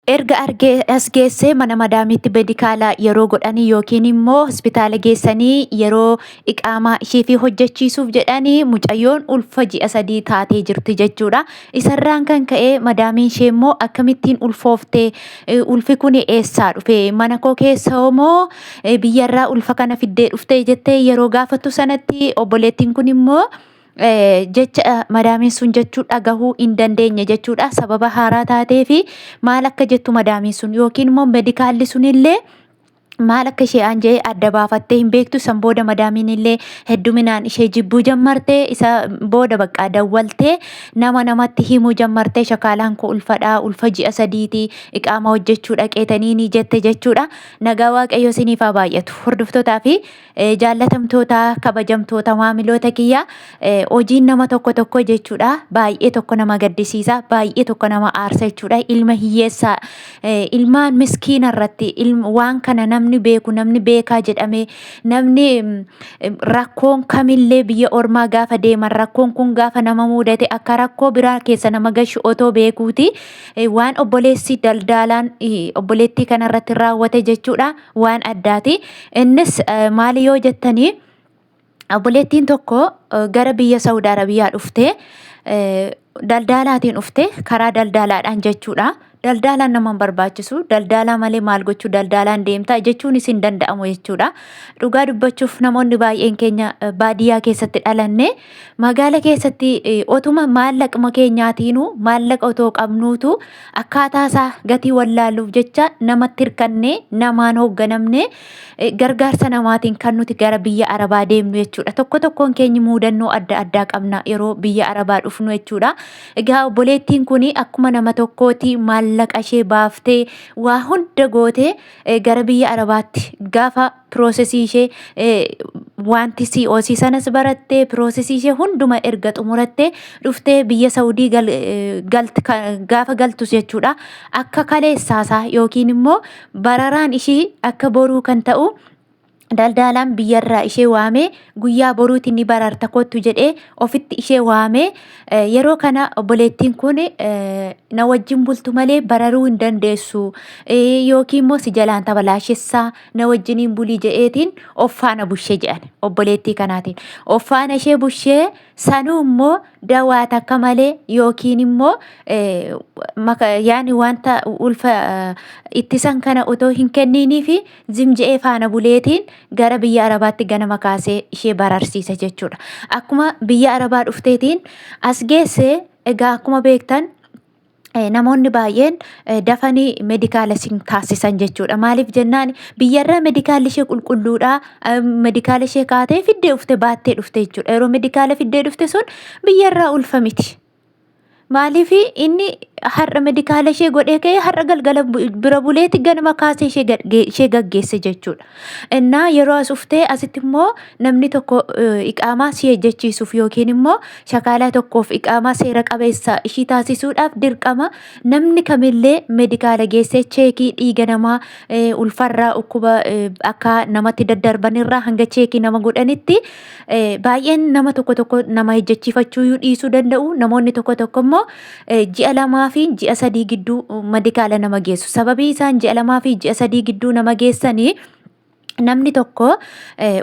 Erga argee as geessee mana madaamiitti medikaala yeroo godhanii yookiin immoo hospitaala geessanii yeroo iqaamaa isheefi hojjechiisuuf jedhanii mucayyoon ulfa ji'a 3 taatee jirti jechuudha. Isarraan kan ka'e madaamiin ishee immoo akkamittiin ulfoofte, ulfi kun eessaa dhufe, mana koo keessa moo biyyarraa ulfa kana fiddee dhufte jettee yeroo gaafattu sanatti obboleettiin kun immoo jecha madaamiin sun jechuu dhagahuu hin dandeenye jechuudha. Sababa haaraa taatee fi maal akka jettu madaamiin sun yookiin immoo medikaalli sunillee maal akka ishee aan jedhee adda baafattee hin beektu. San booda madaamiin illee hedduminaan ishee jibbuu jammartee, isa booda bakka dawwaltee nama namatti himuu jammartee, shakaalaan koo ulfadhaa, ulfa ji'a 3ti, iqaama hojjechuu dhaqeetanii ni jette jechuudha. Nagaa Waaqayyo isiniif haa baay'atu. Hordoftootaa fi jaallatamtoota, kabajamtoota maamiloota kiyya, hojiin nama tokko tokko jechuudha baay'ee tokko nama gaddisiisa, baay'ee tokko nama aarsa jechuudha. Ilma hiyyeessaa, ilmaan miskiina irratti waan kana namni beeku, namni beekaa jedhamee, namni rakkoon kamillee biyya ormaa gaafa deeman rakkoon kun gaafa nama mudate akka rakkoo biraa keessa nama gashu otoo beekuuti waan obboleessi daldaalaan obboleettii kanarratti raawwate jechuudha waan addaati. Innis maali yoo jettanii, obboleettiin tokko gara biyya Saawud Arabiyaa dhuftee daldaalaatiin dhufte, karaa daldaalaadhaan jechuudha. Daldaalaan nama hin barbaachisu. Daldaalaa malee maal gochuu daldaalaan deemta jechuunis hin danda'amu jechuudha. Dhugaa dubbachuuf namoonni baay'een keenya baadiyyaa keessatti dhalanne magaala keessatti otuma maallaquma keenyaatiinuu maallaqa otoo qabnuutu akkaataa isaa gatii wallaaluuf jecha namatti hirkannee, namaan hoogganamnee, gargaarsa namaatiin kan nuti gara biyya Arabaa deemnu jechuudha. Tokko tokkoon keenyi muudannoo adda addaa qabna yeroo biyya Arabaa dhufnu jechuudha. Egaa obboleettiin kun akkuma nama tokkooti maallaqa ishee baaftee, waa hunda gootee gara biyya Arabaatti gaafa piroosesii ishee wanti COC sanas barattee, piroosesii ishee hunduma erga xumurattee dhuftee biyya Saudii gaafa galtus jechuudha. Akka kaleessaasaa yookiin immoo bararaan ishii akka boruu kan ta'u daldaalaan biyyarraa ishee waamee, guyyaa boruuti ni bararta kottu jedhee ofitti ishee waamee, yeroo kana obboleettiin kun na wajjin bultu malee bararuu hin dandeessu yookiin immoo si jalaan tabalaashessaa, na wajjiniin bulii jedheetiin of faana bushee jedhan obboleettii kanaatiin. Of faana ishee bushee sanuu immoo dawaa takka malee yookiin immoo yaani wanta ulfa ittisan kana otoo hin kenniinii fi zim je'ee faana buleetiin gara biyya Arabaatti ganama kaasee ishee bararsiisa jechuudha. Akkuma biyya Arabaa dhufteetiin as geesse, egaa akkuma beektan namoonni baay'een dafanii medikaala sin taasisan jechuudha. Maaliif jennaan biyyarraa medikaalli ishee qulqulluudha. Medikaala ishee kaatee fiddee dhufte, baattee dhufte jechuudha. Yeroo medikaala fiddee dhufte sun biyyarraa ulfa miti. Maaliif inni har'a medikaala ishee godhee ka'ee har'a galgala bira buleeti ganama kaasee ishee gaggeesse jechuudha. Innaa yeroo as dhuftee asitti immoo namni tokko iqaamaa si hojjechiisuuf yookiin immoo shakaalaa tokkoof iqaamaa seera qabeessa ishii taasisuudhaaf dirqama namni kamillee medikaala geessee cheekii dhiiga namaa, ulfarraa, dhukkuba akka namatti daddarbanirraa hanga cheekii nama godhanitti baay'een nama tokko tokko nama hojjechiifachuu dhiisuu danda'u. Namoonni tokko tokko immoo ji'a 2 fi ji'a 3 gidduu medikaala nama geessu. Sababii isaan ji'a 2 fi ji'a 3 gidduu nama geessanii, namni tokko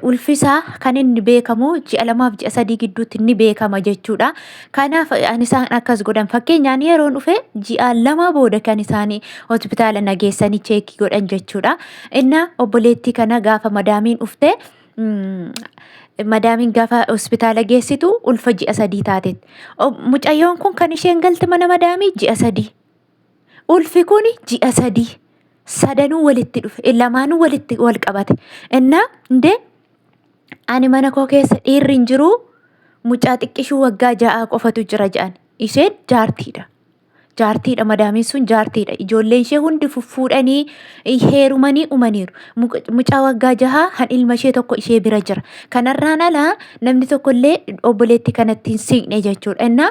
ulfisaa kan inni beekamu ji'a 2f ji'a 3 gidduutti ni beekama jechuudha. Kanaaf an isaan akkas godhan. Fakkeenyaan yeroon dhufe ji'a 2 booda kan isaanii hospitaala na geessanii cheekii godhan jechuudha. Inna obboleettii kana gaafa madaamiin dhufte, madaamiin gaafa hospitaala geessitu ulfa ji'a 3 taatetti. Mucayyoon kun kan isheen galte mana madaamii ji'a 3. Ulfi kun ji'a 3 sadanuu walitti dhufe, lamaanuu walitti wal qabate. Innaa indee ani mana koo keessa dhiirri hin jiru, mucaa xiqqishuu waggaa 6 qofatu jira jedhan. Isheen jaartiidha. Jaartiidha, madaamiin sun jaartiidha. Ijoolleen ishee hundi fuffuudhanii heerumanii umaniiru. Mucaa waggaa 6 han ilma ishee tokko ishee bira jira. Kanarraan alaa namni tokkollee obboleettii kanatti hin siiqne jechuudha. Innaa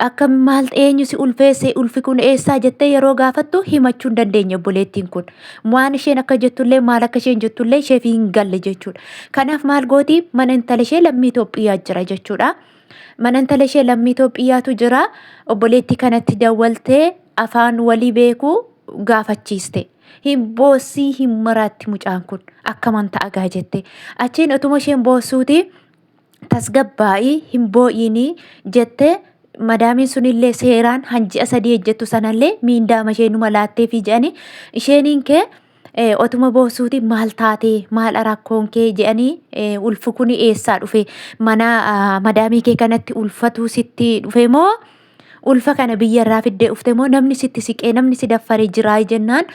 akka maal, eenyu si ulfeesse, ulfi kun eessaa jettee yeroo gaafattu himachuu hin dandeenye obboleettiin kun. Waan isheen akka jettullee, maal akka isheen jettullee isheef hin galle jechuudha. Kanaaf maal gooti? Mana intala ishee lammii Itoophiyaa jira jechuudha. Mana intala ishee lammii Itoophiyaatu jira. Obboleettii kanatti dawwaltee afaan walii beeku. gaafachiiste. Hin boossii hin maraatti mucaan kun akkaman ta'a gaa jette. Achiin utuma isheen boossuuti tasgabbaa'ii hin boo'iinii jette. Madaamiin sunillee seeraan hanji'a 3 hojjettu sanallee miindaama ishee numa laatteefii jedhanii isheeniin kee otuma boossuuti maal taatee, maal rakkoon kee jedhanii, ulfi kun eessaa dhufe, mana madaamii kee kanatti ulfatu sitti dhufe moo, ulfa kana biyyarraa fiddee dhufte moo, namni sitti siqee namni si daffare jiraa jennaan,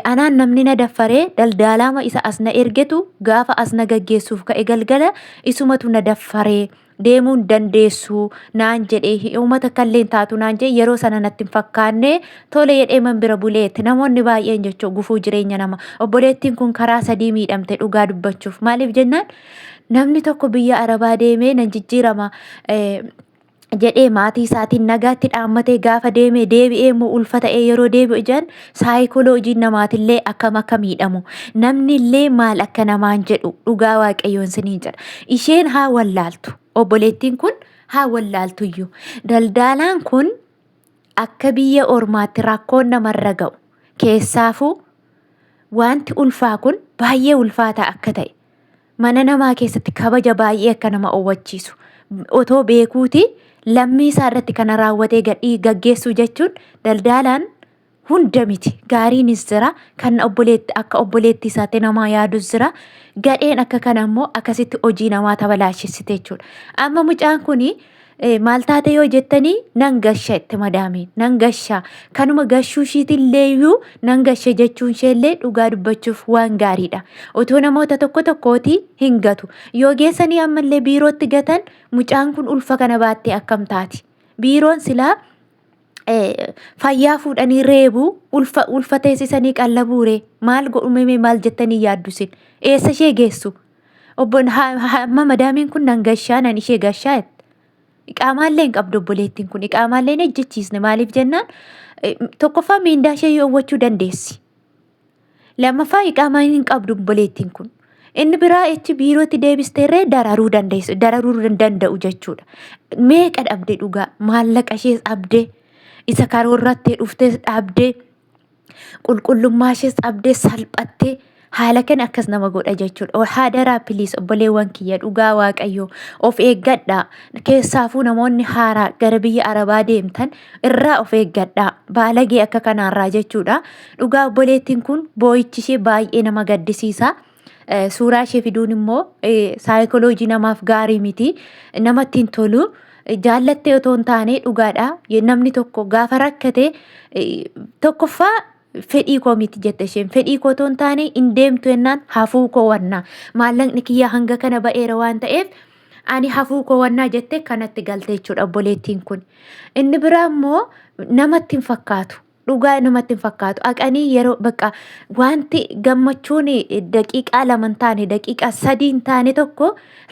anaan namni na daffaree daldaalaama isa as na ergetu gaafa as na gaggeessuuf ka'e galgala isumatu na daffaree, deemuun dandeessu naan jedhee, uummata kalleen taatu naan jedhe, yeroo sana natti hin fakkaanne, tole jedhee man bira buleetti. Namoonni baay'een jechuun gufuu jireenya nama. Obboleettiin kun karaa sadii miidhamte dhugaa dubbachuuf. Maaliif jennaan, namni tokko biyya arabaa deemee nan jijjiirama jedhee maatii isaatiin nagaatti dhaammatee gaafa deemee deebi'ee immoo ulfa ta'ee yeroo deebi'u ijaan saayikoloojii namaatillee akkam akka miidhamu, namni illee maal akka namaan jedhu dhugaa waaqayyoon siniin jedha. Isheen haa wallaaltu, obboleettiin kun haa wallaaltuyyuu, daldaalaan kun akka biyya ormaatti rakkoon namarra ga'u, keessaafuu wanti ulfaa kun baay'ee ulfaataa akka ta'e, mana namaa keessatti kabaja baay'ee akka nama owwachiisu otoo beekuuti lammii isaa irratti kana raawwatee gadhii gaggeessuu jechuun. Daldaalaan hunda miti, gaariinis jira, kan obboleetti akka obboleettii isaatti namaa yaadus jira, gadheen akka kana immoo akkasitti hojii namaa tabalaashessite jechuudha. Amma mucaan kuni maal taate yoo jettanii, nan gasha itti madaamiin nan gasha, kanuma gashuu ishiitillee iyyuu nan gasha jechuun isheellee dhugaa dubbachuuf waan gaariidha. Otoo namoota tokko tokkooti hin gatu yoo geessanii ammallee biirootti gatan, mucaan kun ulfa kana baattee akkam taati? Biiroon silaa fayyaa fuudhanii reebuu, ulfa ulfa teessisanii qallabuure maal godhumeme? Maal jettanii yaaddusin? Eessa ishee geessu? Obbo amma madaamiin kun nan gashaa, nan ishee gashaa jette. Iqaamaallee hin qabdu obboleettiin kun, iqaamaallee hin ejjechiisne. Maaliif jennaan, tokkoffaa miindaa ishee yoowwachuu dandeessi. Lammaffaa iqaamaa hin qabdu obboleettiin kun. Inni biraa echi biirootti deebisteerree dararuu dandeessu, dararuu danda'u jechuudha. Meeqa dhabde dhugaa, maallaqa ishees dhabde, isa karoorrattee dhuftes dhabde, qulqullummaa ishees dhabdee salphattee haala kana akkas nama godha jechuudha. Haadaraa please obboleewwan kiyya, dhugaa waaqayyoo of eeggadhaa. Keessaafuu namoonni haaraa gara biyya arabaa deemtan irraa of eeggadhaa. Baalagee akka kanaarraa jechuudha. Dhugaa obboleettiin kun boo'ichi ishee baay'ee nama gaddisiisa. Suuraa ishee fiduun immoo saayikoloojii namaaf gaarii miti. Namatti hin tolu. Jaallattee otoo hin taane dhugaadha. Namni tokko gaafa rakkate, tokkoffaa fedhii koo miti jette isheen, fedhii koo otoo hin taane hin deemtu jennaan hafuu koo wannaa, maallaqni kiyyaa hanga kana ba'eera waan ta'eef ani hafuu koo wannaa jette kanatti galte jechuudha obboleettiin kun. Inni biraa immoo namatti hin fakkaatu. Dhugaa namatti hin fakkaatu. Aqanii yeroo bakka wanti gammachuun daqiiqaa 2 hin taane, daqiiqaa 3 hin taane tokko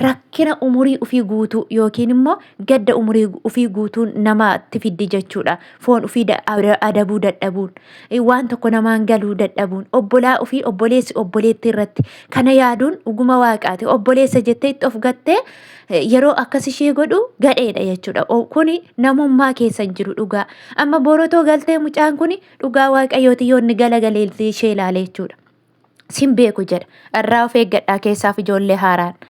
rakkina umurii ofii guutuu yookiin immoo gadda umurii ofii guutuu namatti fiddi jechuudha. Foon ofii adabuu dadhabuun, waan tokko namaan galuu dadhabuun, obbolaa ofii, obboleessi obboleettii irratti kana yaaduun dhuguma waaqaati. Obboleessa jettee itti of gattee yeroo akkas ishee godhu gadheedha jechuudha. Kuni namummaa keessa hin jiru dhugaa. Amma borotoo galtee mucaan kuni dhugaa waaqayyooti yoo inni galagalee ishee ilaale jechuudha. Sin beeku jedha. Irraa of eeggadhaa keessaaf ijoollee haaraan.